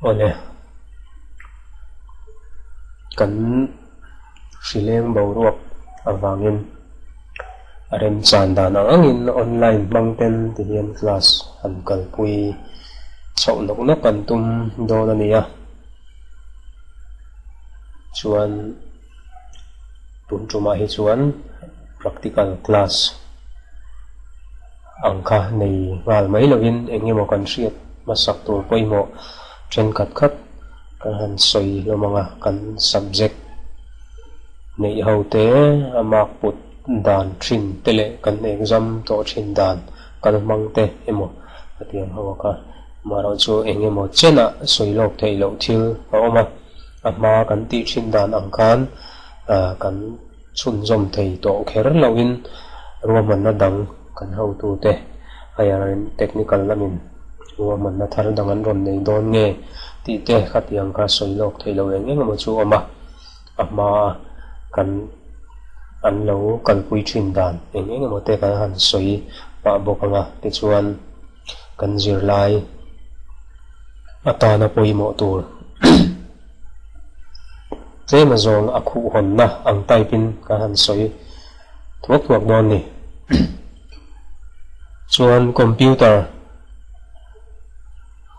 Awle, kan hrileng boruak avangin a remchan dan ang angin online hmang ten ti hian class han kalpui chhoh nawk nawk kan tum dawn a ni a, chuan tun tumah hi chuan practical class ang kha nei nghal mai lovin eng emaw kan hriat hmasak tur pawimawh thenkhat khat kan han sawi hlawm ang a, kan subject neih ho te a mark put dan thin te leh kan exam tawh thin dan kal hmang te emaw a ti ang ho a kha. Amaherawh chu eng emaw chenah sawi lawk theih loh thil a awm a, a hma kan tih thin dan ang khan kan chhunzawm thei tawh kher loin ruahmanna dang kan hotute higher technical lamin ruahmanna thar dang an rawn nei dawn nge tih te khatiang kha sawi lawk theih loh eng eng emaw chu awm a, a hmaa kan an lo kalpui thin dan eng eng emaw te kan han sawi pah bawk ang a, tichuan kan zirlai atana pawimawh tur. Tlema zawng a khuh hawnna ang type in ka han sawi thuak thuak dawn ni. Chuan computer,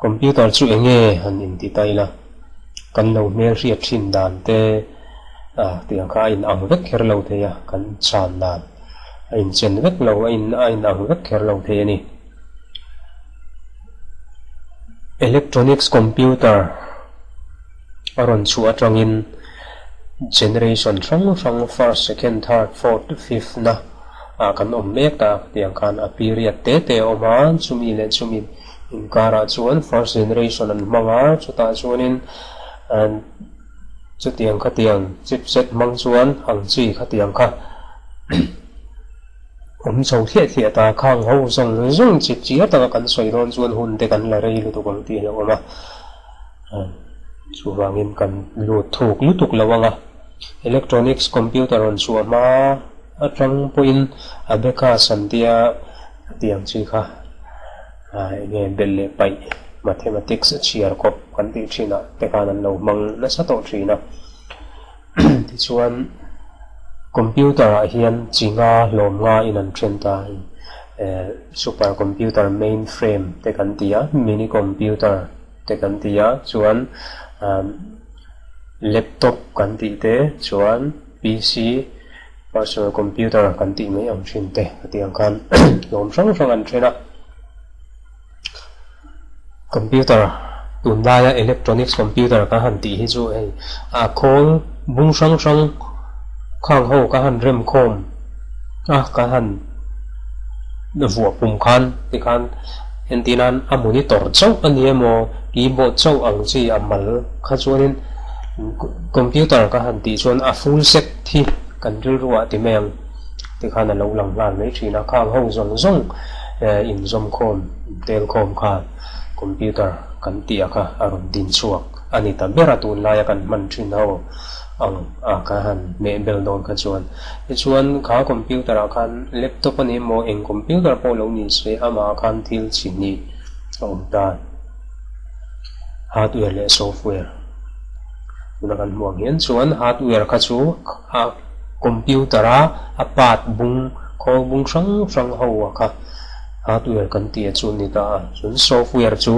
computer chu eng nge han inti ta ila, kan lo hmelhriat thin dan te ah tiang kha a in ang vek kher lo thei a, kan chhan dan a inchen vek lo, a in a in ang vek kher lo thei a ni. Electronics computer a rawn chhuah atangin generation hrang hrang first, second, third, fourth, fifth na ah kan awm mek ta tiang khan a period te te a awm a, chumi leh chumi inkarah chuan first generation an hmang a, chutah chuanin chutiang khatiang chipset hmang chuan ang chi khatiang kha. Awm chho thliah thliah ta khang ho zawng zawng chip chiar taka kan sawi dawn chuan hun te kan la rei lutuk ang tih a hlauhawm a, chuvangin kan lut thuk lutuk lo ang a. Electronics computer rawn chhuah hma atang pawhin abacus an tia tiang chi kha eng nge belh leh paih mathematics chhiar kawp kan tih thinah te khan an lo hmang nasa tawh thin a. Tichuan computer ah hian chi nga hlawm nga in an then ta eh super computer main frame te kan ti a mini computer te kan ti a chuan ah laptop kan tih te chuan P_C personal computer kan tih mai ang thin te a tih ang khan hlawm hrang hrang an then a. Computer tunlaia electronics computer ka han tih hi chu hei a khawl bung hrang hrang khang ho ka han rem khawm a ka han vuah pum khan tikhan entir nan a monitor chauh a ni emaw keyboard chauh ang chi a mal kha chuanin computer ka han tih chuan a full set hi kan rilru ah ti mai ang. Tikhan a lo lang nghal mai thin a, khang ho zawng zawng inzawm khawm, tel khawm khan computer kan tih a kha a rawn din chhuak a ni ta ber a, tunlaia kan hman thin ho ang a kha han hmeh bel dawn kha chuan. Tichuan kha computer ah khan laptop a ni emaw eng computer pawh lo ni se amah khan thil chi hnih a awm ta, hardware leh software. Tuna kan hmuh ang hian chuan hardware kha chu a Computer a a part bung khawl bung hrang hrang ho a kha hardware kan tih a chu ni ta a, chuan software chu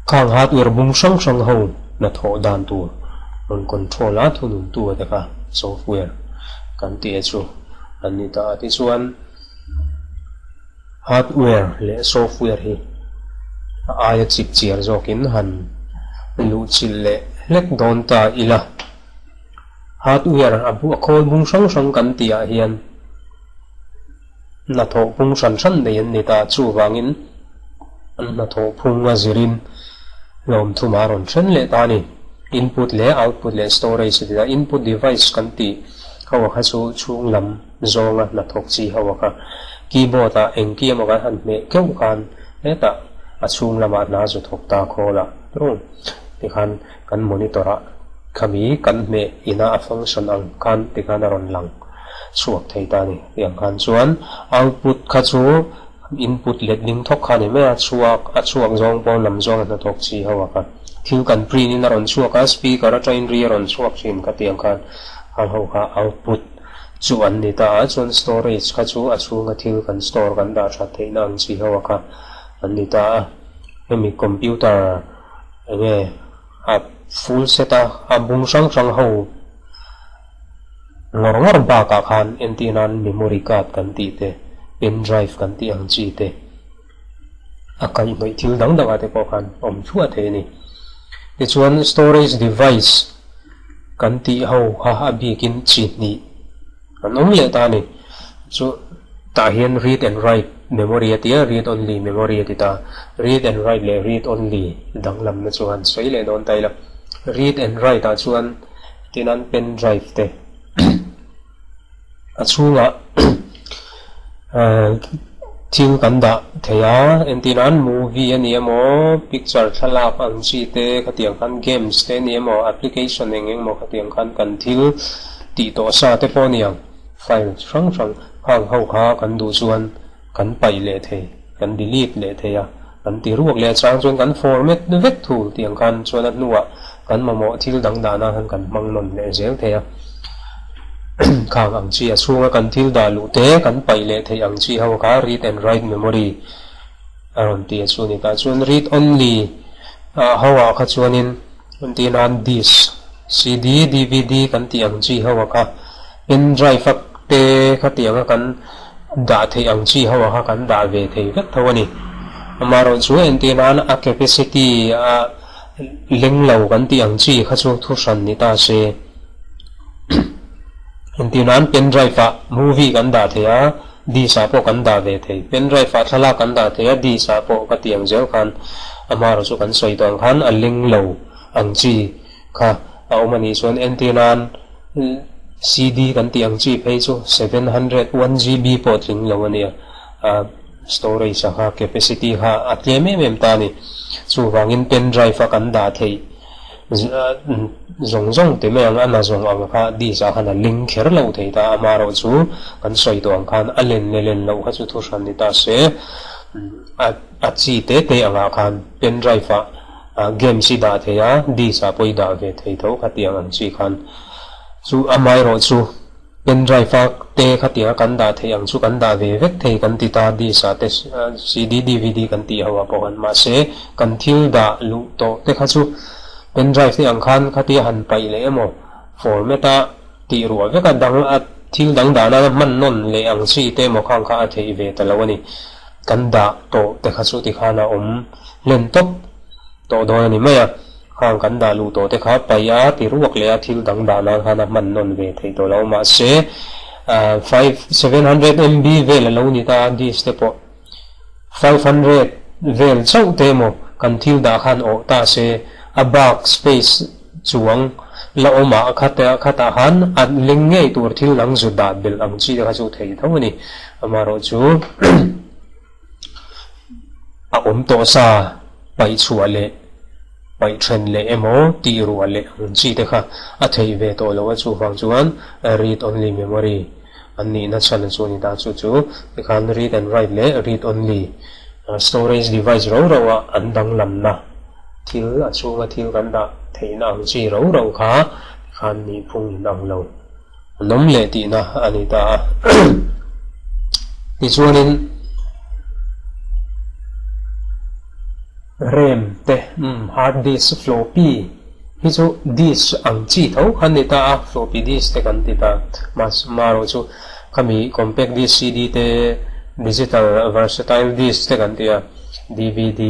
khang hardware bung hrang hrang ho hnathawh dan tur rawn control a thunun tu a te kha software kan tih a chu an ni ta a, tichuan Hardware leh software hi a aia chip chiar zawkin han luhchilh leh hlek dawn ta ila. Hardware a bu a khawl bung hrang hrang kan tih ah hian hnathawh phung hran hran nei an ni ta, chuvangin an hnathawh phung a zirin hlawmthum a rawn then leh ta a ni. Input leh output leh storage a ti ta. Input device kan tih ho a kha chu chhung lam zawnga hnathawk chi ho a kha keyboard ah engki emaw kan han hmeh keuh khan hetah a chhung lamah hna zu thawk ta khawl ah tung tikhan kan monitor ah khami kan hmeh ina a function ang khan tikhan a rawn lang chhuak thei ta a ni tiang khan chuan output kha chu. input letling thawk kha a ni mai a, chhuak a chhuak zawng pawn lam zawng a hnathawk chi ho a kha. Thil kan print in a rawn chhuak a, speaker atangin ri a rawn chhuak thin kha tiang khan hang ho kha output chu an ni ta a, chuan storage kha chu a chhunga thil kan store kan dah that theihna ang chi ho a kha an ni ta a. Hemi computer enge a full set a, a bung hrang hrang ho Ngawr ngawr bakah khan entir nan memory card kan tih te, pen drive kan tih ang chi te, a kaihhnawih thil dang dangah te pawh khan awm thluah thei a ni. Tichuan storage device kan tih ho kha a bikin chi hnih an awm leh ta a ni. Chu tah hian read and write memory a ti a, read only memory a ti ta. Read and write leh read only danglamna chu han sawi leh dawn ta ila. Read and write ah chuan Tin an pen drive te a chhungah thil kan dah thei a, entir nan movie a ni emaw picture thlalak ang chi te khatiang khan games te a ni emaw application eng eng emaw khatiang khan kan thil tih tawh sa te pawh a ni ang file hrang hrang khang ho kha kan duh chuan kan paih leh thei, kan delete leh thei a, kan ti ruak leh a chang chuan kan format vek thul tih ang khan chuan a hnuah kan mamawh thil dang dahna khan kan hmang nawn leh zel thei a. Khang ang chi a chhunga kan thil dah luh te kan paih leh theih ang chi ho kha read and write memory a rawn ti a chu ni tah chuan read only ah ho ah kha chuanin entir nan disk, CD, dvd kan tih ang chi ho ah kha pen drive a te khatiang a kan dah theih ang chi ho ah kha kan dah ve thei vek tho a ni. Amaherawh chu entir nan a capacity a leng lo kan tih ang chi kha chu thu hran ni ta se. Entir nan pen drive ah movie kan dah thei a, disc ah pawh kan dah ve thei. Pen drive ah thlalak kan dah thei a, disc ah pawh ka tih ang zel khan amaherawh chu kan sawi tawh ang khan a leng lo ang chi kha a awm a nih chuan entir nan CD kan tih ang chi phei chu 700 1GB pawh tling lo a nia, a storage a kha capacity kha a tlem em em ta a ni. Chuvangin pen drive a kan dah theih zawng zawng ti mai ang a na zawng ang kha disc ah khan a link kher lo thei ta a, amaherawh chu kan sawi tawh ang khan a len leh len loh kha chu thuhran ni ta se a chi te te angah khan pen drive ah Games i dah thei a, disc ah pawh i dah ve thei tho khatiang ang chi khan. Chu amaherawh chu pen drive a te khatianga kan dah theih ang chu kan dah ve vek thei kan ti ta, disc ah te CD, dvd kan tih ho ah pawh khan. Mahse kan thil dah luh tawh te kha chu pen drive te ang khan khatia han paih leh emaw format a tih ruah vek a dang a thil dang dahna hman nawn leh ang chi te emaw khang kha a theih ve ta lo a ni. Kan dah tawh te kha chu tikhan a awm hlen tawp tawh dawn a ni mai a, khang kan dah luh tawh te kha paih a ti ruak leh a thil dang dah nan khan a hman nawn ve theih tawh lo mahse 5 700 MB vel a lo ni ta a disk te pawh 500 vel chauh te emaw kan thil dah khan awh ta se a bak space chuang la awm ah khatah khan a leng ngei tur thil dang zu dah belh ang chi te kha chu thei tho a ni amaherawh chu a awm tawh sa paih chhuah leh paih then leh emaw tih ruah leh ang chi te kha a theih ve tawh lo a chuvang chuan read only memory an nihna chhan chu a ni ta chu chu tikhan read and write leh read only storage device ro ro ah an danglamna thil a chhunga thil kan dah theihna ang chi ro ro kha tikhan nihphung in ang lo. An awm leh tihna a ni ta a. Tichuanin RAM te, hard disk, floppy hi chu disk ang chi tho kha an ni ta a, floppy disk te kan ti ta. Marawh chu khami compact disk, CD te, digital versatile disk te kan ti a, DVD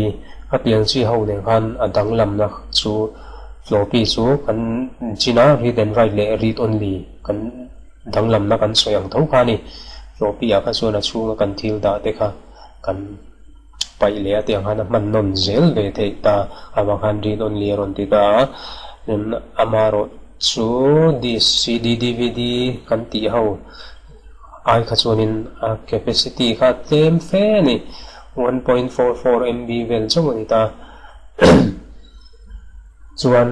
khatiang chi ho nen khan a danglamna chu Floppy chu kan chin a, read and write leh read only kan danglamna kan sawi ang tho kha a ni. Floppy ah kha chuan a chhunga kan thil dah te kha kan paih leh a tiang khan a hman nawn zel ve theih ta avang khan read only a rawn ti ta a. Tin amaherawh chu disc, CD, dvd kan tih ho ai kha chuanin a capacity kha a tlem fe a ni, 1.44 MB vel chauh a ni ta. Chuan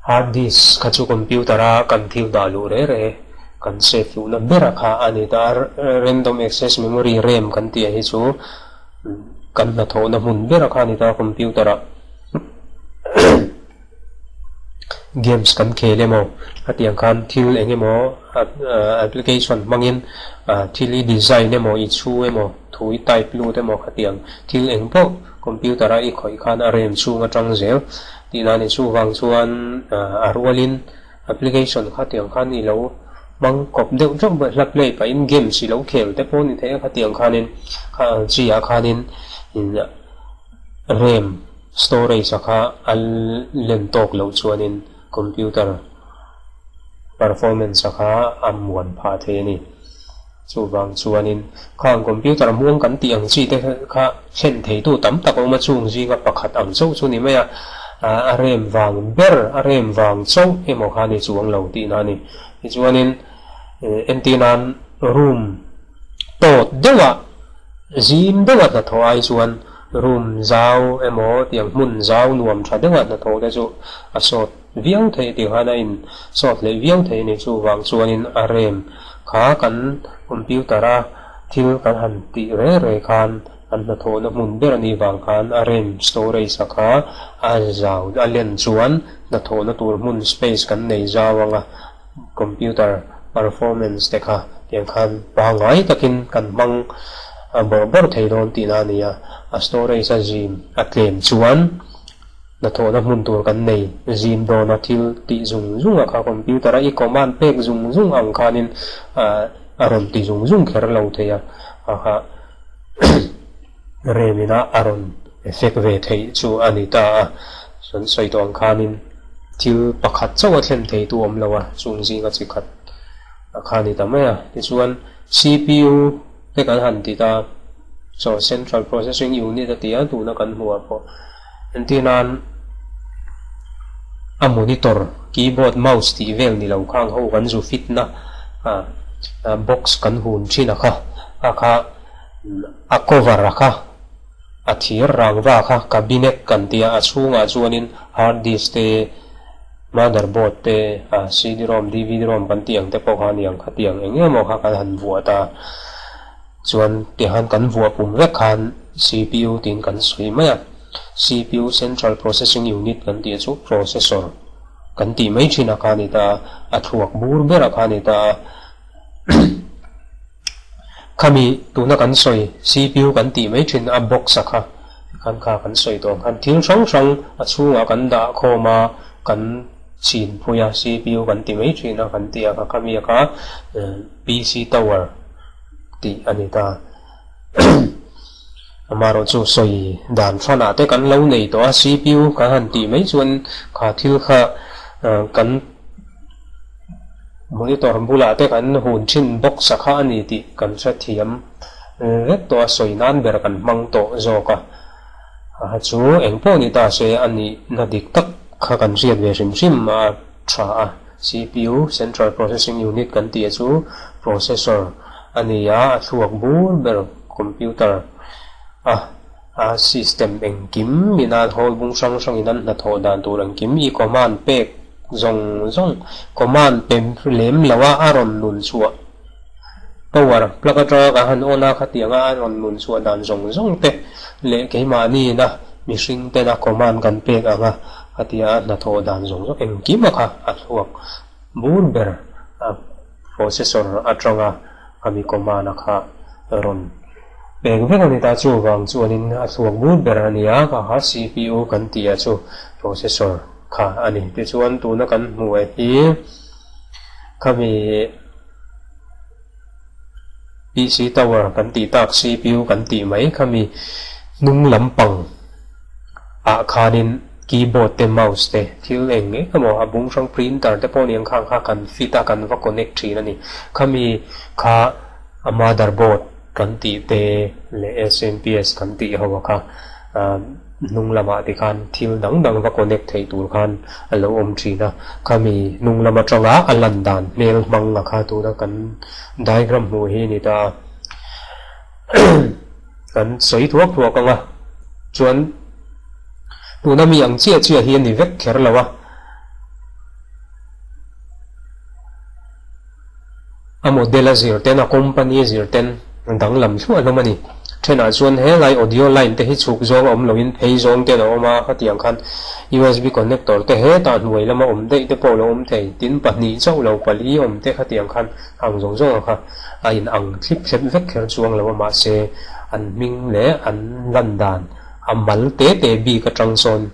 hard disk kha chu computer a kan thil dah luh reh reh. kan save luhna bera kha a ni ta a, random access memory, RAM, kan tih hi chu kan hnathawhna hmun bera kha a ni ta a, computer ah games kan khel emaw hetiang khan thil eng emaw application hmangin thil i design emaw i chhu emaw thu i type lut emaw khatiang thil eng pawh computer a i khawih khan a RAM chhung atang zel tih nan i chuvang chuan a rualin Application kha tiang khan i lo hmang kawp deuh deuh mai hla play pahin games i lo khel te pawh a ni thei a khatiang khanin kha ang chi ah khanin ram storage a kha a len tawk loh chuanin computer performance a kha a muan phah thei a ni. Chuvang chuanin khang computer muang kan tih ang chi te kha thlen theitu tam tak a awm a, chung zinga pakhat ang chauh chu ni mai a, a rem vang ber, a rem vang chauh emaw kha ni chuang lo tihna a ni. Tichuanin entir nan room tawt deuhah, zim deuhah hnathawh ai chuan room zau emaw tiang hmun zau nuam tha deuhah hnathawh te chu a sawt viau theih tih khan a in sawt leh viau theih a ni. Chuvang chuanin a rem kha kan computer a thil kan han tih re re khan kan hnathawhna hmun ber a nih vang khan a rem storage a kha a zau a len chuan hnathawhna tur hmun space kan nei zau anga computer performance te kha tiang khan pangngai takin kan hmang bawrh bawrh thei dawn tihna a ni a, a storage a zim a tlem chuan. Hnathawhna hmun tur kan nei zim dawn a, thil tih zung zung a kha computer a i command pek zung zung ang khanin a rawn ti zung zung kher lo thei a, a kha rem ina a rawn effect ve theih chu a ni ta a, chuan sawi tawh ang khanin thil pakhat chauh a thlen thei tu awm lo a, chung zinga chi khat a kha a ni ta mai a, tichuan CPU te kan han ti ta, chaw Central Processing Unit a ti a, tuna kan hmuh ah pawh. Entir nan a monitor, keyboard, mouse tih vel ni lo khang ho kan zu fit na box kan hun thin a kha, a kha a cover a kha, a thir rangva kha cabinet kan tia a chhungah chuanin hard disk te, motherboard te, CD-rom, DVD-rom kan tih ang te pawh kha a ni ang khatiang eng emaw kha kan han vuah ta. Chuan tihan kan vuah pum vek khan CPU tiin kan sawi mai a, CPU Central Processing Unit kan tih chu processor kan tih mai thin a kha a ni ta a, a thluak bur ber a kha a ni ta a. Khami tuna kan sawi CPU kan tih mai thin a box a kha tikhan kha kan sawi tawh ang khan thil hrang hrang a chhungah kan dah khawm a, kan chin phui a CPU kan ti mai thin a kan tih a kha khami a kha PC tower tih a ni ta. Amaherawh chu sawi dan hranah te kan lo nei tawh a, CPU kan han tih mai chuan kha thil kha kan monitor bulah te kan hun thin box a kha a ni tih kan hrethiam vek tawh a, sawi nan ber kan hmang tawh zawk a. A chu eng pawh ni ta se a nihna dik tak kha kan hriat ve hrim hrim a tha a. CPU, Central Processing Unit, kan tih chu processor a ni a, a thluak bur ber computer a, a system engkim ina hawl bung hrang hrangin an hnathawh dan tur engkim i command pek zawng zawng command pe lem lo a, a rawn nun chhuah power plug atanga kan han on a khatianga a rawn nun chhuah dan zawng zawng te leh keimahniina mihring tena command kan pek ang a khatia a hnathawh dan zawng zawng engkim a kha a thluak bur ber a processor atanga khami command a kha rawn pek vek a ni ta chuvang chuanin a thluak bur ber a ni a kha kha CPU kan tih ah chu processor kha a ni tichuan tuna kan hmuh eh hi khami PC tower kan tih tak CPU kan tih mai khami hnung lampang ah khanin keyboard te mouse te thil eng eng emaw a bung hrang printer te pawh ni ang khang kha kan fit a kan va connect thin a ni khami kha a motherboard kan tih te leh SMPS kan tih ho a kha Hnung lamah te khan thil dang dang va connect theih tur khan a lo awm thin a, khami hnung lam atanga a lan dan hmel hmang a kha tuna kan diagram hmuh hi a ni ta a, kan sawi thuak thuak ang a, chuan tuna mi ang chiah chiah hi a ni vek kher lo a. A model a zir ten, a company a zir ten danglam thluah hlawm a ni. Thenah chuan helai audio line te hi chhuk zawng a awm loin phei zawng ten a awm a, khatiang khan USB connector te hetah hnuai lama awm daih te pawh a lo awm thei. Tin, pahnih chauh lo pali awm te khatiang khan hang zawng zawng a kha a in ang thlip thlep vek kher chuang lo a, mahse an hming leh an lan dan a mal te te bik atang sawn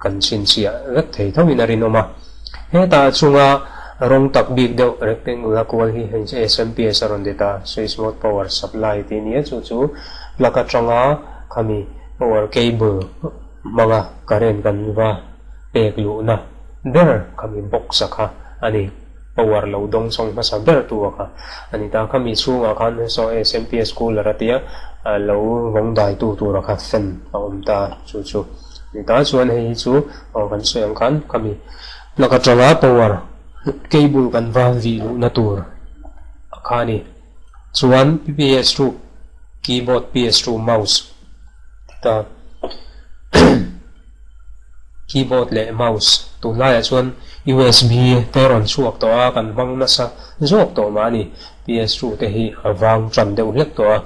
kan chhinchhiah vek thei tho in a rinawm a. Hetah chunga rawng tak bik deuh rectangle a kual hi hei chu SMPS a rawn ti ta, Switch Mode Power Supply tih a ni a, chu chu plug atanga khami power cable hmanga current kan va pek luhna ber khami box a kha a ni. Power lo dawng chawng hmasa ber tu a kha a ni ta. Khami chhungah khan saw SMPS cooler a tia lo vawng dai tu tur a kha fan a awm ta chu chu a ni ta. Chuan hei hi chu aw kan sawi ang khan khami plug atanga power cable kan va vih luhna tur a kha a ni. Chuan PS2 keyboard PS2 mouse ti ta. Keyboard leh mouse tunlaiah chuan USB te rawn chhuak tawh a, kan hmang nasa zawk tawh mah a ni. PS2 te hi a vang tan deuh hlek tawh a,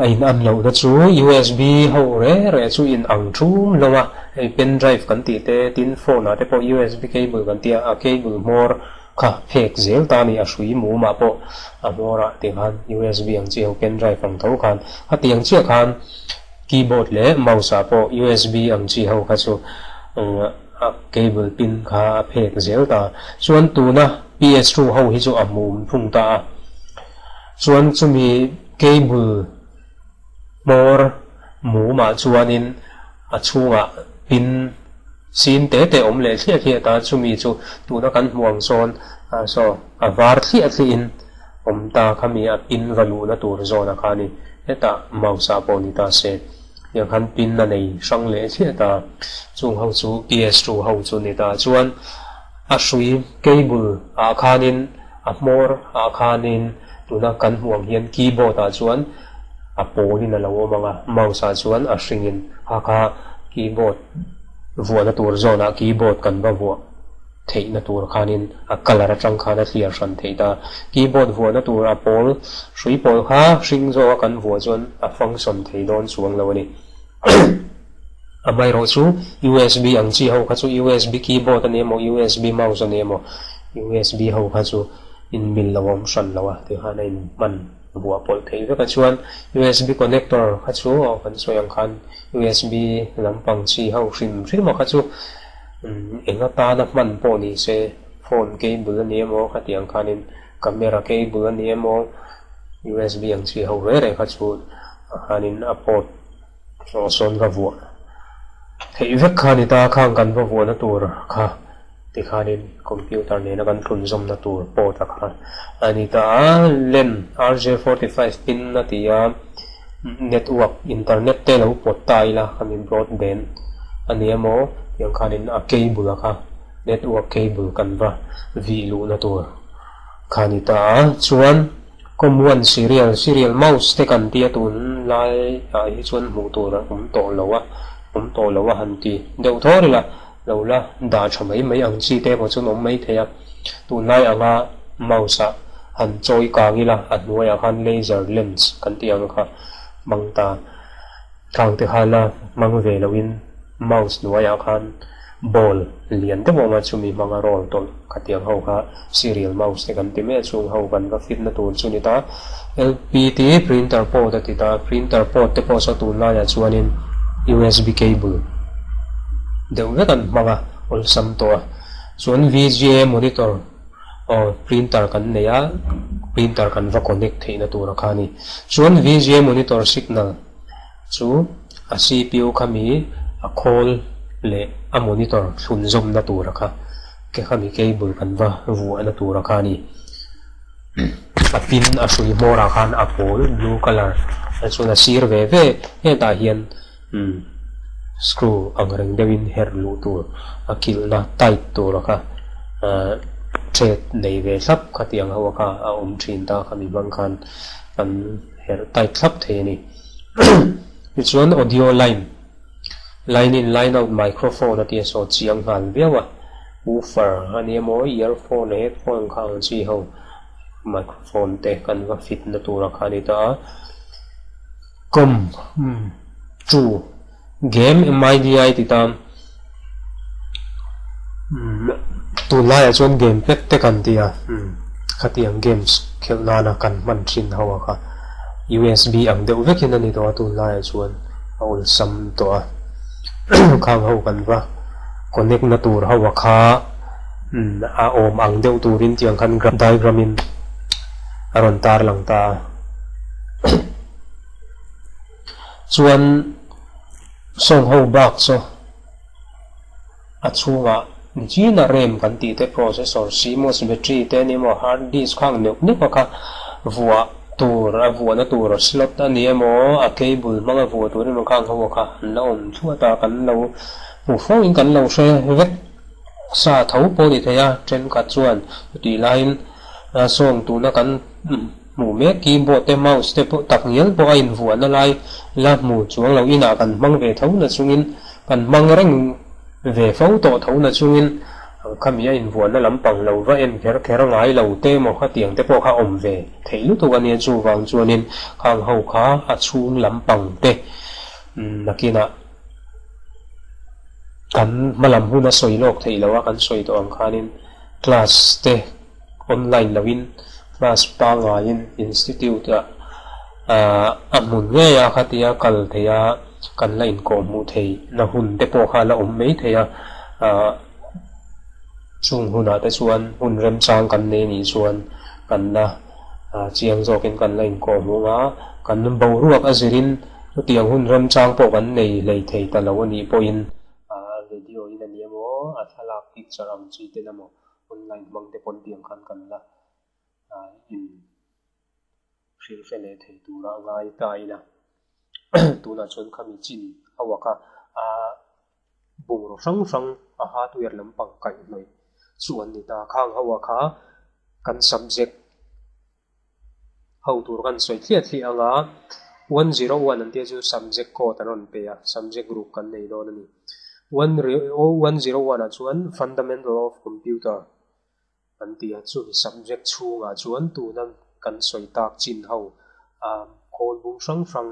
a in an lohna chu USB ho re re chu in ang thum hlawm a, hei pen drive kan tih te, tin phone ah te pawh USB cable kan tih a, a cable hmawr kha phek zel ta a ni, a hrui mumah pawh a hmawrah tikhan USB ang chi ho pen drive ang tho khan khatiang chiah khan Keyboard leh mouse ah pawh USB ang chi ho kha chu a cable pin kha a phek zel ta. Chuan tuna PS2 ho hi chu a mum thung ta a. Chuan chumi cable hmawr mum ah chuanin a chhungah pin sin te te awm leh thliah thliah ta. Chumi chu tuna kan hmuh ang sawn saw a var thliah thliah in awm ta khami a pin va luhna tur zawn a kha a ni. Hetah mouse ah pawh ni ta se, tiang khan pin a nei hrang leh thliah ta. Chung ho chu PS2 ho chu ni ta. Chuan a hrui cable ah khanin a hmawr ah khanin tuna kan hmuh ang hian keyboard ah chuan a pawlin a lo awm ang a, mouse ah chuan a hringin kha kha keyboard vuahna tur zawnah keyboard kan va vuah. Theihna tur khanin a colour atang khan a thliar hran theih ta. Keyboard vuahna tur a pawl hrui pawl kha hring zawka kan vuah chuan a function thei dawn chuang lo a ni. Amaherawh chu USB ang chi ho kha chu USB keyboard a ni emaw USB mouse a ni emaw USB ho kha chu inmil lo a awm hran lo a ti khan a inhman vuah pawlh theih vek a. Chuan USB connector kha chu aw kan sawi ang khan USB lampang chi ho hrim hrim a kha chu Eng atana hman pawh ni se, phone cable a ni emaw khatiang khanin camera cable a ni emaw USB ang chi ho reh reh kha chu khanin a port hlawh sawn va vuah theih vek kha a ni ta, khang kan va vuahna tur kha tikhanin computer nena kan thlunzawmna tur port a kha a ni ta a, lem RJ45 pin a ti a. Network, internet te lo pawt ta ila khami broadband a ni emaw tiang khanin a cable a kha network cable kan va vih luhna tur kha ni ta a. Chuan com one serial, serial mouse te kan tia tun lai ah hi chuan hmuh tur a awm tawh lo a, awm tawh lo a han ti deuh thawr ila lo la dah tha mai mai ang chi te pawh chuan awm mai thei a. Tunlai anga mouse ah han chawi kang ila a hnuaiah khan laser lens kan tih ang kha hmang ta. Khang te kha la hmang ve loin mouse hnuaiah khan ball lian deuh a awm a chumi hmanga roll tawlh khatiang ho kha serial mouse te kan ti mai a chung ho kan va fit na tur chu ni ta. LPT printer port a ti ta, printer port te pawh saw tunlaiah chuanin USB cable deuh vek an hmang a awlsam tawh a. Chuan VGA monitor aw printer kan nei a, printer kan va connect theihna tur a kha a ni. Chuan VGA monitor signal chu a CPU khami a khawl leh a monitor thlunzawmna tur a kha ke khami cable kan va vuahna tur a kha a ni. A pin a hrui hmawrah khan a pawl blue colour a chuan a sir ve ve hetah hian umm screw ang reng deuhin herh luh tur a kilhna tight tur a kha ahh thread nei ve thlap khatiang ho kha a awm thin ta khami hmang khan an herh tight thlap thei a ni. Tichuan audio line line in line out microphone a tia saw chiang nghal viau a. Woofer a ni emaw earphone headphone kha ang chi ho microphone te kan va fit na tura kha a ni ta a. Com 2 game MIDI ti ta tunlaiah chuan game pet te kan ti a khatiang games khelh nana kan hman thin ho a kha USB ang deuh vekin a ni tawh a tunlaiah chuan a awlsam tawh a khang ho kan va connect na tur ho a kha a awm ang deuh turin tiang khan diagram in a rawn tarlang ta a. Chuan sawng ho bak chu a chhungah nichin a RAM kan tih te processor, CMOS battery te ania maw hard disk khang neuh neuh a kha vuah tur a vuahna tur slot a ni emaw a cable hmanga vuah tur emaw khang ho kha an la awm thluat a kan lo hmu fo in kan lo hre vek sa tho pawh a ni thei a thenkhat chuan chutih laiin sawng tuna kan Hmuh mek keyboard te mouse te pawh tak ngial pawh a invuahna lai la hmu chuang lo inah kan hmang ve tho na chungin kan hmang reng ve fo tawh tho na chungin khami a invuahna lampang lo va en kher kher ngai lo te emaw khatiang te pawh kha awm ve theih lutuk a nia chuvang chuanin khang ho kha a chhung lampang te nakinah kan hmalam hun a sawi lawk theih loh a kan sawi tawh ang khanin class te online loin class pangaiin institute ah a hmun ngei a khatia kal thei a kan la inkawh hmuh thei na hun te pawh kha a la awm mai thei a chung hunah te chuan hun remchang kan nei anih chuan kan la chiang zawkin kan la inkawh hmuh ang a kan boruak a zirin chutiang hun remchang pawh kan nei hlei thei ta lo anih pawhin video in a ni emaw a thlalak picture ang chi ten emaw Online hmang te pawn tiang khan kan la in hrilh hre leh thei tura ngai ta ila. Tunah chuan khami chin ho a kha a bungraw hrang hrang a hardware lampang kaihhnawih chu an ni ta. Khang ho a kha kan subject ho tur kan sawi thliah thliah ang a, 101 an tia chu subject code an rawn pe a, subject group kan nei dawn a ni. 101 ah chuan fundamental of computer an ti a, chumi subject chhungah chuan tuna kan sawi tak chin ho khawl bung hrang hrang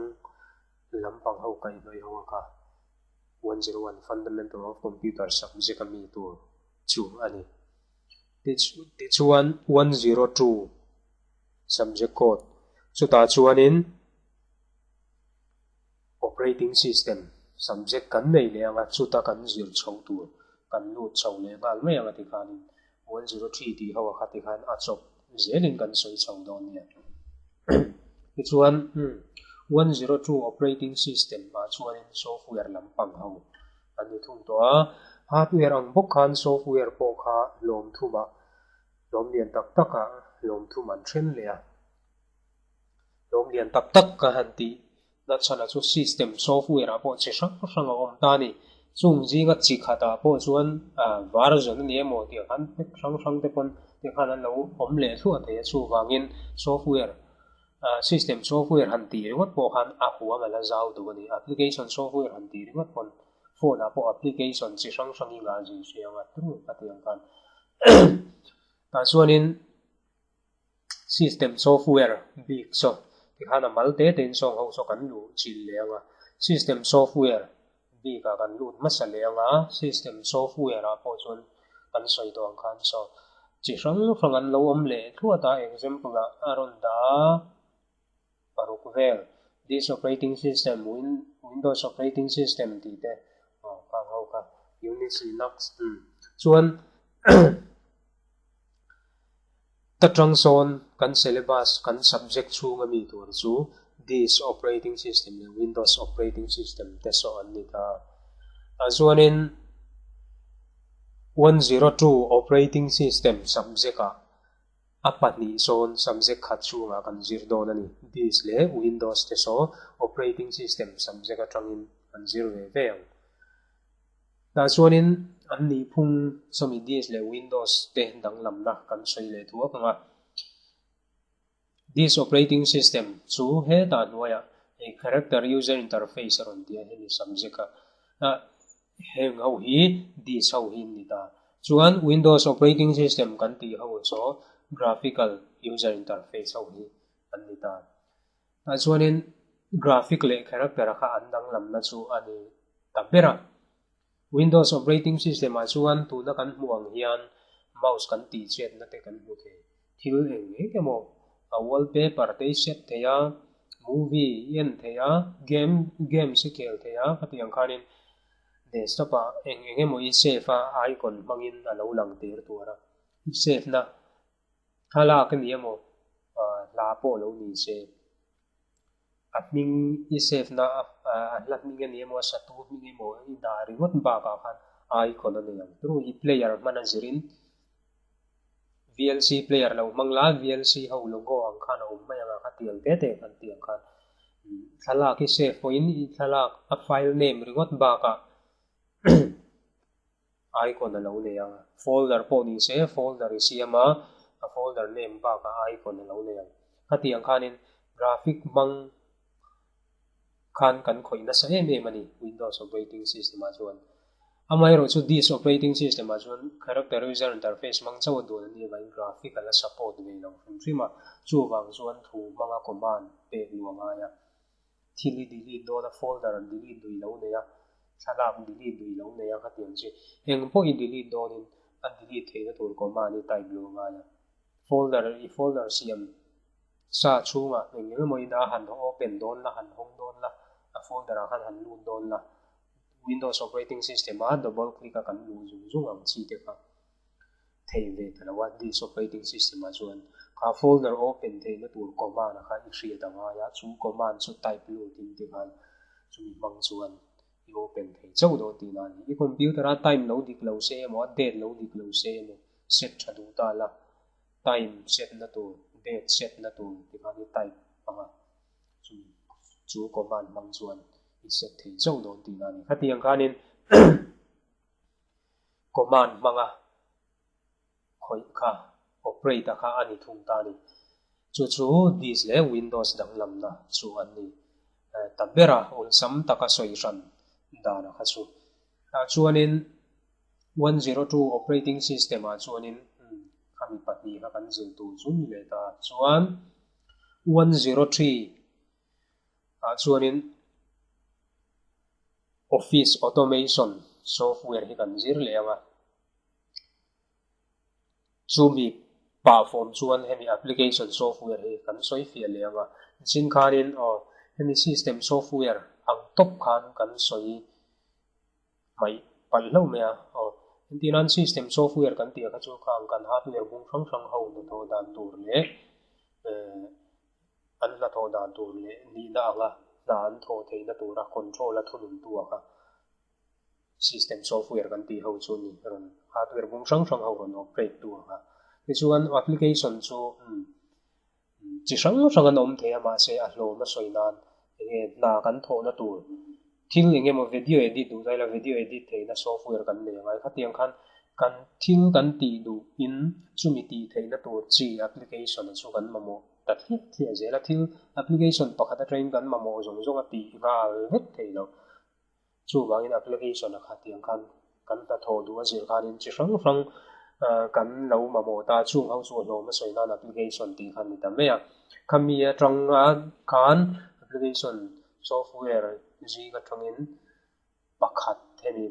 lampang ho kaihhnawih ho a kha 101 fundamental of computer subject a mi tur chu a ni. Tichuan 102 subject code chutah chuanin operating system subject kan nei leh anga chuta kan zir chho tur kan lut chho leh nghal mai anga tikhanin 103 tih ho a kha tikhan a chawp zelin kan sawi chho dawn nia. Tichuan 102 operating system ah chuanin software lampang ho an ni thung tawh a, hardware ang bawk khan software pawh kha hlawm thumah hlawm lian tak takah hlawm thum an then leh a. Hlawm lian tak tak ka han tih nachhan a chu system software ah pawh chi hrang hrang a awm ta a ni. Chung zinga chi khatah pawh chuan version a ni emaw tih khan hnek hrang hrang te pawn tih khan an lo awm leh thluah thei a, chuvangin software System software han tih ringawt pawh khan a huam a la zau duh a ni. Application software han tih ringawt pawn phone ah pawh application chi hrang hrang i ngah zui hre ang a tru a ti ang khan. Tah chuanin system software bik saw tikhan a mal te tein sawng ho saw kan luh chilh leh ang a. System software bik ah kan lut hmasa leh ang a, system software ah pawh chuan kan sawi tawh ang khan saw chi hrang hrang an lo awm leh thluat a, example ah a rawn dah a paruk vel this operating system windows operating system tih te aw khang ho kha unix linux chuan Ta tang sawn kan syllabus kan subject chhunga mi tur chu This operating system leh Windows operating system te saw an ni ta. Tah chuanin 102 operating system subject ah a pahnih sawn subject khat chhungah kan zir dawn a ni. This leh Windows te saw operating system subject atangin kan zir ve ve ang. Tah chuanin an nihphung sawmi Disk leh Windows te danglamna kan sawi leh thuak ang a. Disk operating system chu hetah hnuaiah hei character user interface a rawn ti a, hemi subject a heng ho hi disk ho hi an ni ta. Chuan Windows operating system kan tih ho chu graphical. user interface ho hi an ni ta. Tah chuanin graphic leh character kha an danglamna chu a ni ta ber a. Windows operating system ah chuan tuna kan hmuh ang hian mouse kan tih chetna te kan hmu thei. Thil eng eng emaw a wallpaper te i set thei a, movie i en thei a, game games i khel thei a, khatiang khanin desktop ah eng eng emaw i save a icon hmangin a lo lang tir tur a. I save na thlalak a ni emaw hla pawh lo ni se. A hming i save na a hla hming a ni emaw a satu hming emaw i dah ringawt bakah khan icon a nei ang. Tru i player hman a zirin VLC player lo hmang la VLC ho logo ang khan a awm mai ang a khatiang te te khan tiang khan thlalak i save pawhin i thlalak a file name ringawt bakah Icon a lo nei ang. Folder pawh ni se folder i siam a, a folder name bakah icon a lo nei ang. Khatiang khanin graphic hmang khan kan khawih nasa em em a ni Windows operating system ah chuan. Amaherawh chu this operating system ah chuan character user interface hmang chauh a duan a nih avangin graphic a la support ve lo hrim hrim a, chuvang chuan thu hmanga command pek luah ngai a. Thil i delete dawn a, folder delete duh i lo nei a, thlalak delete duh i lo nei a khatiang chi eng pawh i delete dawnin a delete theihna tur command i type lo ngai a. Folder i folder siam sa chhungah eng eng emaw in a han open dawn la, han hawng dawn la, a folder ah khan han lut dawn la, Windows operating system a double click a kan luh zung zung ang chi te kha. thei ve ta lo a, disk operating system ah chuan kha folder open theihna tur command a kha i hriat a ngai a, chu command chu type lut in ti khan chumi hmang chuan i open thei chauh dawn tihna a ni. I computer a time lo dik lo se emaw a date lo dik lo se emaw set tha duh ta la, time set na tur, date set na tur ti khan i type ang a, chumi chu command hmang chuan i set thei chauh dawn tihna a ni. Khatiang khanin Command hmanga khawih kha operate a kha a ni thung ta a ni. Chu chu disk leh Windows danglamna chu an ni ta ber a, awlsam taka sawi hran dan a kha chu. Tah chuanin 102 operating system ah chuanin khami pahnih kha kan zir tur chu ni leh ta. Chuan 103 ah chuanin Office Automation software hi kan zir leh ang a, chumi pah fawm chuan hemi application software hi kan sawi fiah leh ang a, nichin khanin aw hemi system software ang tawp khan kan sawi hmaih palh hlauh mai a, aw entirnan system software kan tih kha chu khang kan hardware bung hrang hrang ho hnathawh dan tur leh eh An hnathawh dan tur leh nihna anga hna an thawh theihna tura control a thununtu a kha system software kan tih ho chu ni rawn hardware bung hrang hrang ho rawn operate tu ang a. Tichuan application chu chi hrang hrang an awm thei a mahse a hlawm a sawi nan enge hna kan thawhna tur thil eng emaw video edit duh daih la video edit theihna software kan nei angai khatiang khan kan thil kan tih duh in chumi tih theihna tur chi application chu kan mamawh ta thliah thliah zel a, thil application pakhat atangin kan mamawh zawng zawng a tih nghal vek theih loh. Chuvangin application a khatiang khan kan hnathawh duh a zir khanin chi hrang hrang kan lo mamawh ta, chung ho chu a hlawm a sawi nan application tih kha a ni ta mai a. Khami atanga khan application software zing atangin pakhat hemi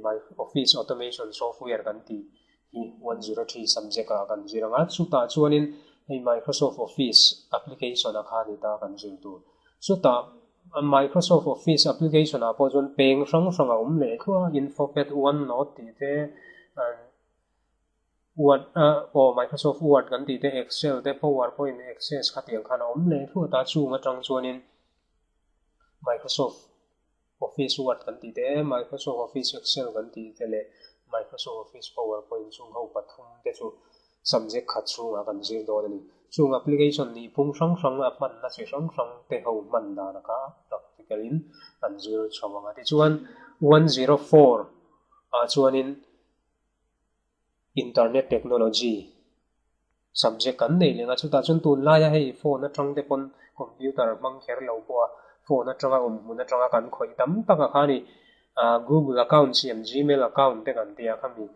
Office Automation Software kan tih hi 103 subject ah kan zir ang a, chutah chuanin hei Microsoft Office application a kha a ni ta kan zir tur. Chutah Microsoft Office application ah pawh chuan peng hrang hrang a awm leh thluah a, Infopad, OneNote tih te, Word aw Microsoft Word kan tih te, Excel te, PowerPoint, Access khatiang khan a awm leh thluah ta, chung atang chuanin Microsoft Office Word kan tih te, Microsoft Office Excel kan tih te leh Microsoft Office PowerPoint chung ho pathum te chu subject khat chhungah kan zir dawn a ni. Chung application nihphung hrang hrang a hmanna chi hrang hrang te ho hman dan a kha practical in an zir chho ang a. Tichuan 104 ah chuanin Internet technology subject kan nei leng a, chutah chuan tunlaia hei phone atang te pawn computer hmang kher lo pawh a phone atanga awm hmun atanga kan khawih tam tak a kha ni. Google account siam Gmail account te kan tia khami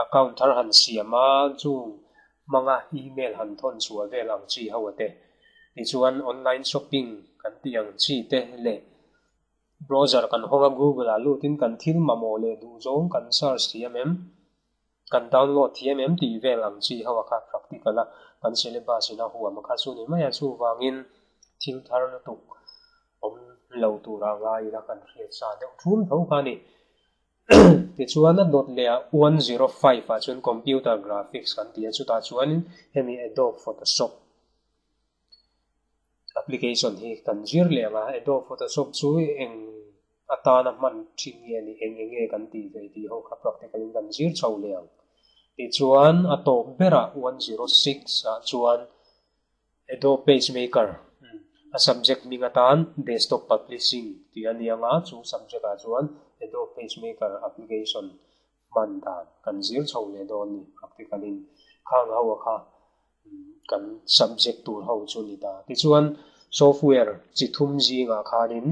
account thar han siam a chung hmanga email han thawn chhuah vel ang chi ho a te. Tichuan online shopping kan tih ang chi te leh browser kan hawng a Google ah lutin kan thil mamawh leh duhzawng kan search thiam em? Kan download thiam em tih vel ang chi ho a kha practical a kan syllabus in a huam a kha chu ni mai a, chuvangin thil thar lutuk awm lo tura ngai ila kan hriat sa deuh thum tho kha a ni. Tichuan a dawt leh ah 105 ah chuan computer graphics kan ti a, chutah chuanin hemi Adobe Photoshop application hi kan zir leh ang a, Adobe Photoshop chu eng atana hman thin nge a nih, eng eng nge kan tih ve tih ho kha practical in kan zir chho leh ang. Tichuan a tawp berah 106 ah chuan Adobe PageMaker a subject hming atan Desktop Publishing tih a ni ang a, chu subject ah chuan Adobe PageMaker application hman dan kan zir chho leh dawn ni practical in khang ho a kha kan subject tur ho chu ni ta. Tichuan software chi thum zingah khanin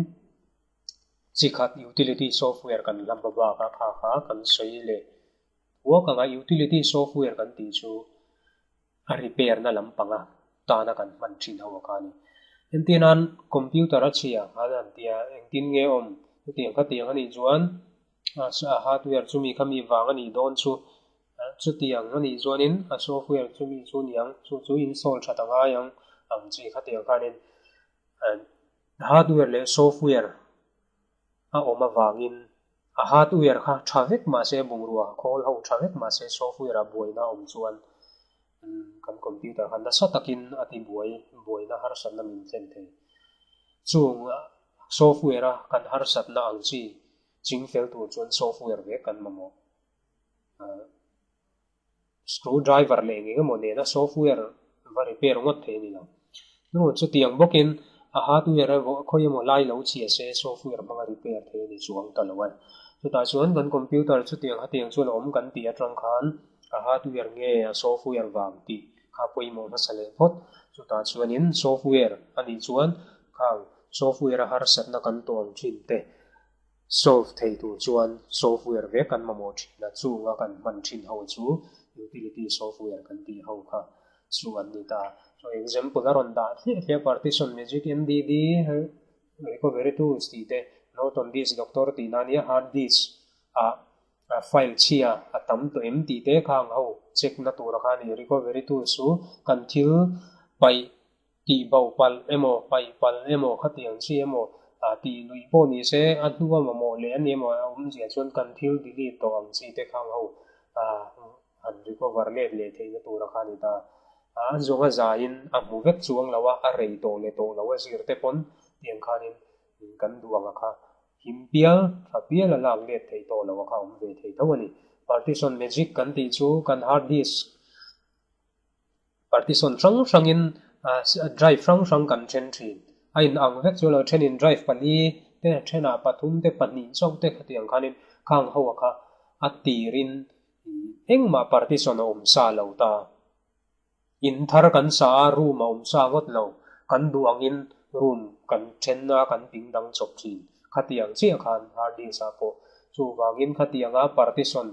chi khat utility software kan hlam ba bak a kha kha kan sawi leh thuak ang a, utility software kan tih chu a repair na lampanga tana kan hman thin ho a kha a ni. Entir nan computer a chhia khan an tia engtin nge awm chutiang khatiang a nih chuan a hardware chumi khami vang a nih dawn chu chutiang a nih chuanin a software chumi chu niang chu chu install that a ngai ang ang chi khatiang khanin hardware leh software a awm avangin a hardware kha tha vek mahse bungrua khawl ho tha vek mahse software ah buaina a awm chuan kan computer kha nasa takin a ti buai buaina harsatna min thlen thei. Chung software a kan harsatna ang chi ching fel tur chuan software vek kan mamawh. Screw driver leh eng eng emaw nena software va repair ngawt thei a ni lo. Hnu chutiang bawkin a hardware a khawi emaw lai lo chhia se software hmanga repair thei a ni chuang ta lo a. Chutah chuan kan computer chutiang hetiang chuan a awm kan tih atang khan a hardware nge a software vang tih kha pawimawh hmasa leh phawt. Chutah chuanin software a nih chuan khang software a harsatna kan tawn thin te Solve thei tur chuan software vek kan mamawh thin a, chunga kan hman thin ho chu utility software kan tih ho kha chu an ni ta. So example a rawn dah thliah thliah partition magic MDD recovery tools tih te Norton disk doctor tih na nia hard disk ah file chhia a tam tawh em tih te khang ho check na tura kha a ni. Recovery tools chu kan thil paih Tih bo palh emaw, paih palh emaw, khatiang chi emaw, tih luih pawh ni se, a hnua mamawh leh a ni emaw a awmzia chuan kan thil delete tawh ang chi te khang ho han recover let leh theihna tura kha a ni ta. A zawnga zaiin a hmu vek chuang lo a, a rei tawh leh tawh lo a zir te pawn tiang khanin kan duh ang a kha him pial, tha pial a lak let theih tawh lo a kha awm ve thei tho a ni. Partition magic kan tih chu kan hard disk Partition hrang hrangin drive hrang hrang kan then thin. A in ang vek chu lo thenin drive pali te thenah pathum te pahnih chauh te khatiang khanin khang ho a kha a tirin engmah partition a awm sa lo ta. In thar kan sa a room a awm sa ngawt lo. Kan duh angin room kan then a kan ping dang chawp thin. Khatiang chiah khan hard disk ah pawh chuvangin khatianga partition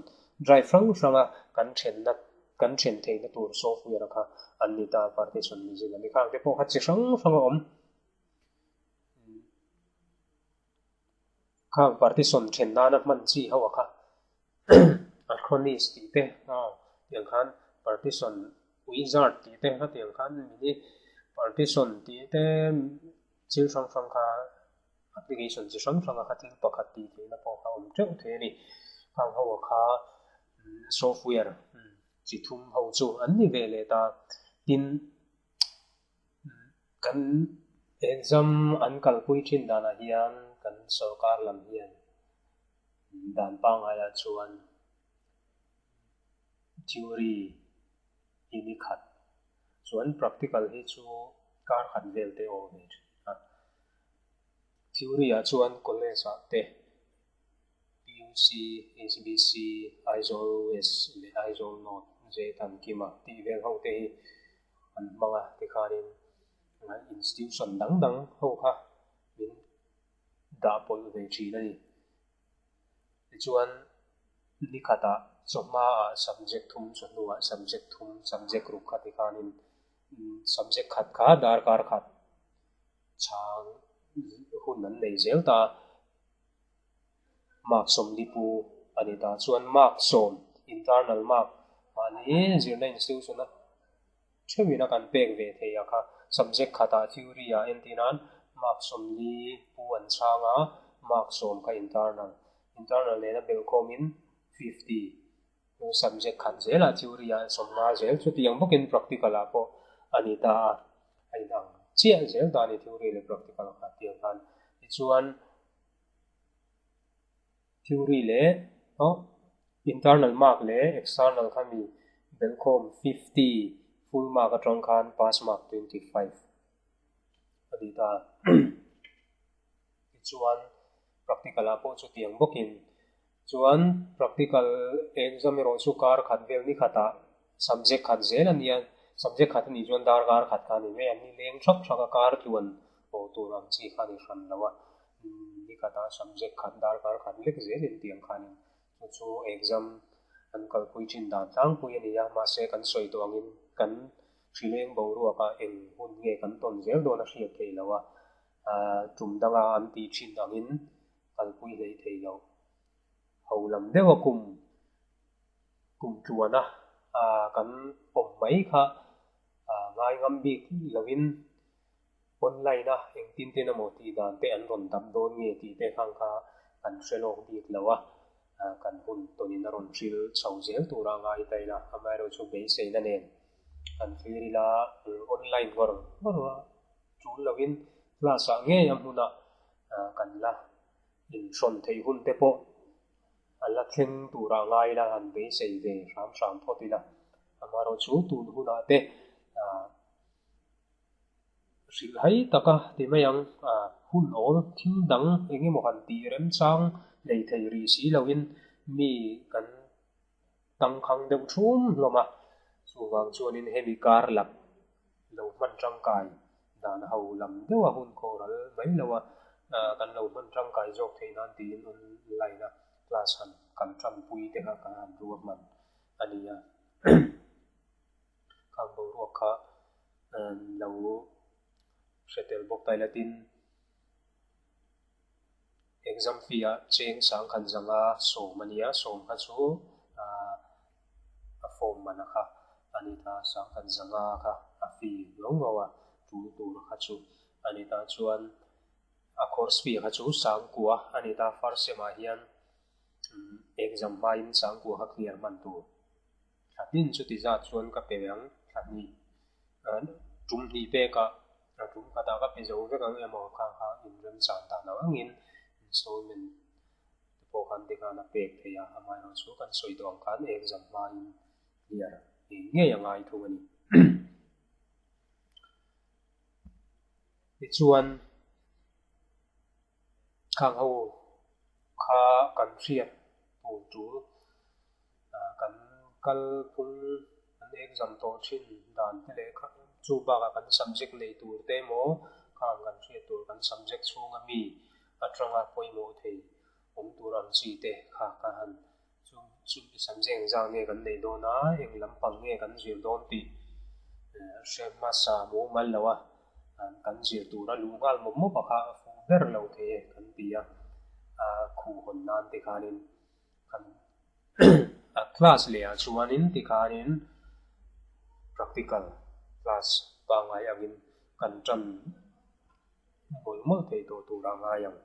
drive hrang hranga kan thenna Kan then theihna tur software kha an ni ta, partition ni zin a ni. Khang te pawh kha chi hrang hrang a awm. Khang partition then nana hman chi ho a kha Acronis tih te tiang khan partition wizard tih te kha tiang khan mini partition tih te thil hrang hrang kha application chi hrang hrang a kha thil pakhat tih theihna pawh kha awm teuh thei a ni. Khang ho a kha software chi thum ho chu an ni ve leh ta. Tin, kan exam an kalpui thin danah hian kan sorkar lam hian dan pangaiah chuan theory hi ni khat chuan practical hi chu kar khat vel te awm ve thin a. Theory ah chuan college ah te PUC, HBC, Aizawl West leh Aizawl North, Zetankima tih vel ho te hi an hmang a, tikhanin institution dang dang ho kha min dah pawlh ve thin a ni. Tichuan. Ni khatah chawhmaah subject thum, chawhnuah subject thum, subject ruk kha tikhanin subject khat kha darkar khat chhang hun an nei zel ta. Mark sawmli pu a ni ta. Chuan mark sawm, internal mark, mahni zirna institution a theuhin a kan pek ve thei a kha. Subject khatah theory ah entir nan mark 40 pu an chhang a, mark 10 kha internal. Internal nena belhkhawmin 50 subject khat zelah theory ah 50 zel chutiang bawkin practical ah pawh a ni ta a, a inang chiah zel ta a ni theory leh practical kha tiang khan. Tichuan Theory leh aw internal mark leh external kha mi belhkhawm 50 full mark atang khan pass mark 25 a ni ta. Tichuan practical ah pawh chutiang bawkin chuan practical exam erawh chu kar khat vel ni khatah subject khat zel a nia, subject khat a nih chuan darkar khat kha a ni mai a, ni leng thak thak a kar tluan awh tur ang chi kha a ni hran lo a, ni khata subject khat darkar khat lek zel in tiang khanin chu chu exam an kalpui thin dan tlangpui a ni a, mahse kan sawi tawh angin kan hrileng boruakah eng hun nge kan tawn zel dawn a hriat theih loh a, tum danga an tih thin angin kalpui hlei thei lo ho lam deuh a kum. Kum tluana kan awm mai kha ngai ngam bik loin online a engtin ten emaw tih dan te an rawn dap dawn nge tih te khang kha kan hre lawk bik lo a, kan hun tawnin a rawn hril chho zel tura ngai ta ila, amaherawhchu beiseina nen kan thlir ila online ngawr ngawr a tul loin class ah ngei a hmunah kan la inhrawn theih hun te pawh A la thleng turah ngai ila han beisei ve hram hram phawt ila. Amaherawhchu tun hunah te hrilhhai taka ti mai ang, hun awl thil dang eng emaw han tih remchang nei thei rih si loin mi kan tangkhang deuh thum hlawm a. Chuvang chuanin hemi kar lak lo hman tangkai dan ho lam deuh a hun khawh ral mai lo a, kan lo hman tangkai zawk theih nan tiin online a class han kan tanpui te kha kan han ruahman a ni a. Khang boruak kha lo hre tel bawk ta ila tin Exam fee ah cheng sang khan zanga 10 a nia, 10 kha chu a form man a kha a ni ta, sang khan zanga kha a fee ngau ngau a, tul tur kha chu a ni ta. Chuan a course fee kha chu sang kua a ni ta, first sem ah hian exam hmain sang kua kha clear hman tur. Thla hnin chuti zat chuan ka pe ang, thla hnih tum hnih pekah tum khatah ka pe zo vek ang emaw kha kha inremchan dan ang angin installment te pawh khan tikhan a pek theih a, amaherawhchu kan sawi tawh ang khan exam hmain clear ngei ngei a ngai thung a ni. Tichuan. Khang ho kha kan hriat tur tul kan kal phung an exam tawh thin dan te leh chu bakah kan subject nei tur te emaw khang kan hriat tur kan subject chhunga mi atanga pawimawh thei awm tur ang chi te kha ka han Chu chu subject engzah nge kan neih dawn a, eng lampang nge kan zir dawn tih hre hmasa mumal lo a, kan zir tur a luh nghal mawp mawp a kha a fuh ber lo thei e kan ti a, a khuh hawn nan te khanin kan a class leh ah chuanin tikhanin practical class pangngai angin kan tan mawlh mawlh thei tawh tur a ngai ang.